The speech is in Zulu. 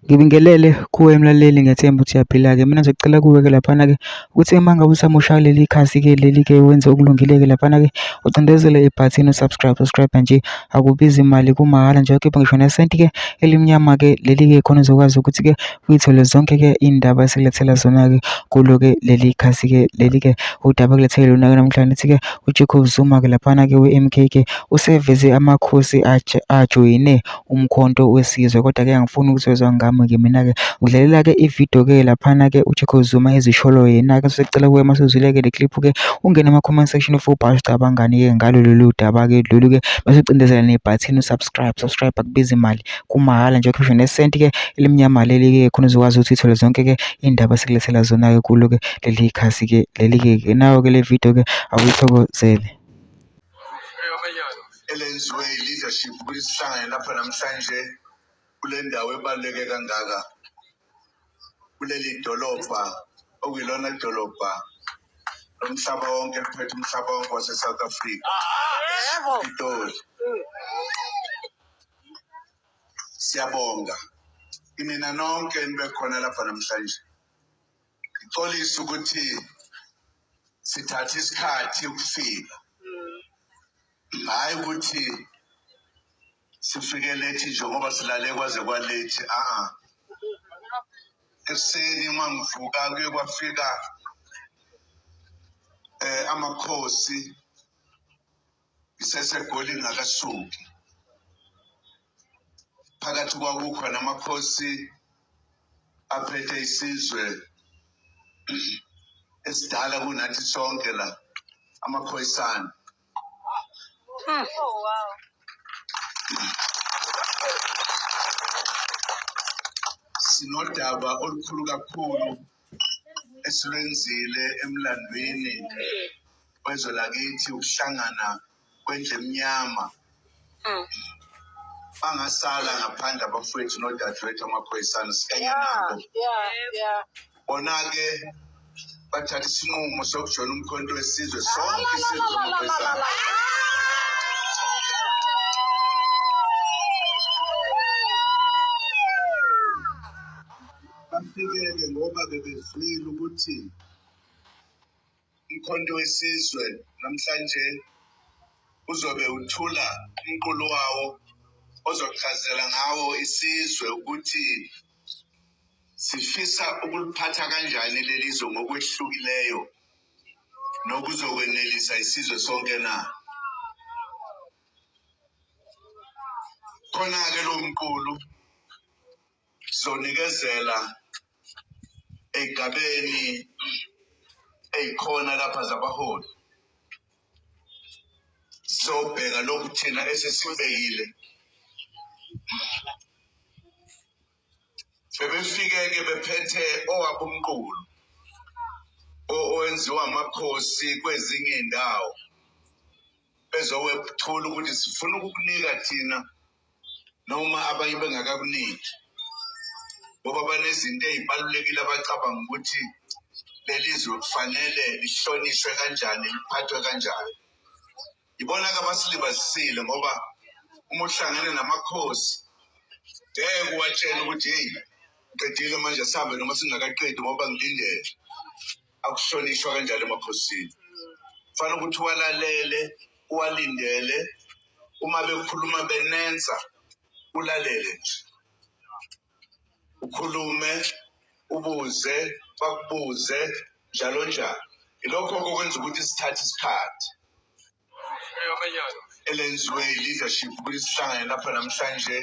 Ngibingelele kuwe mlaleli, ngiyathemba ukuthi uyaphila-ke. Mina ngizocela kuwe-ke laphana-ke ukuthi uma ngabe usamusha kuleli khasi-ke leli-ke wenze okulungile-ke laphana-ke, ucindezele ibhathini u-subscribe, subscribe nje akubizi mali kumahhala nje awukhiphi ngisho nesenti-ke elimnyama-ke leli-ke khona uzokwazi ukuthi-ke uyithole zonke-ke iy'ndaba esikulethela zona-ke kulo-ke leli khasi-ke leli-ke. Udaba ekulethele lona-ke namhlanje lithi-ke uJacob Zuma-ke laphana-ke we-M_K-ke useveze amakhosi ajoyine uMkhonto weSizwe. Kodwa-ke angifuni ukuzwezwa ngami-ke mina-ke. Udlalela-ke ividiyo-ke laphana-ke uJacob Zuma ezisholo yena-ke. Sesicela kuwe uma usuzwile-ke le clip-ke ungene ema-comment section ufike ubhale ukuthi ucabangani-ke ngalo lolu daba-ke lolu-ke bese ucindezela nebhathini u-subscribe. Subscribe akubizi mali kumahhala nje awukhishwa nesenti-ke elimnyama leli-ke khona uzokwazi ukuthi uthole zonke-ke iy'ndaba esikulethela zona-ke kulo-ke leli khasi-ke leli-ke. Nayo-ke le video-ke awuyithokozele. Elenziwe i-leadership ukuthi sihlangane lapha namhlanje kule ndawo ebaluleke kangaka kuleli dolobha okuyilona dolobha lomhlaba wonke liphethe umhlaba wonke wase-South Africa. Yebo. Pitoli. Siyabonga. Kimina nonke nibe khona lapha namhlanje. Ngixolisa ukuthi sithatha isikhathi ukufika. Hhayi ukuthi sifike lethi nje ngoba silale kwaze kwalethi a-a. Ekuseni uma ngivuka kuye kwafika amakhosi ngiseseGoli ngingakasuki. Phakathi kwakukhona amakhosi aphethe isizwe esidala kunathi sonke la amakhoyisana. Oh, wow. Sinodaba olukhulu kakhulu esilwenzile emlandweni wezwe lakithi ukuhlangana kwendlu emnyama. Bangasala ngaphandle abafowethu nodadewethu amaphoyisana sikanye nabo. Bona-ke bathatha isinqumo sokujoyina uMkhonto weSizwe sonke isizwe samaphoyisana. Bafikele ngoba bebezwile ukuthi uMkhonto weSizwe namhlanje uzobe uthula umqulu wawo ozochazela ngawo isizwe ukuthi sifisa ukuliphatha kanjani leli zwe ngokwehlukileyo nokuzokwenelisa isizwe sonke na. Khona-ke lo mqulu Sizonikezela ey'gabeni ey'khona lapha zabaholi. Sizobheka lokhu thina esesikubekile. Bebefike-ke bephethe owabo umqulu owenziwa amakhosi kwezinye iy'ndawo bezowethula ukuthi sifuna ukukunika thina noma abanye bengakakuniki ngoba banezinto ey'balulekile abacabanga ukuthi leli zwe kufanele lihlonishwe kanjani liphathwe kanjani. Yibona-ke abasilibazisile ngoba uma uhlangene namakhosi ngeke uwatshele ukuthi heyi qedile manje sihambe noma singakaqedi ngoba ngilindele. Akuhlonishwa kanjalo emakhosini. Kufanele ukuthi uwalalele uwalindele uma bekhuluma benensa ulalele nje ukhulume ubuze bakubuze njalo njalo. Ilokho okwenza ukuthi sithathe isikhathi elenziwe i-leadership ukuthi sihlangane lapha namhlanje.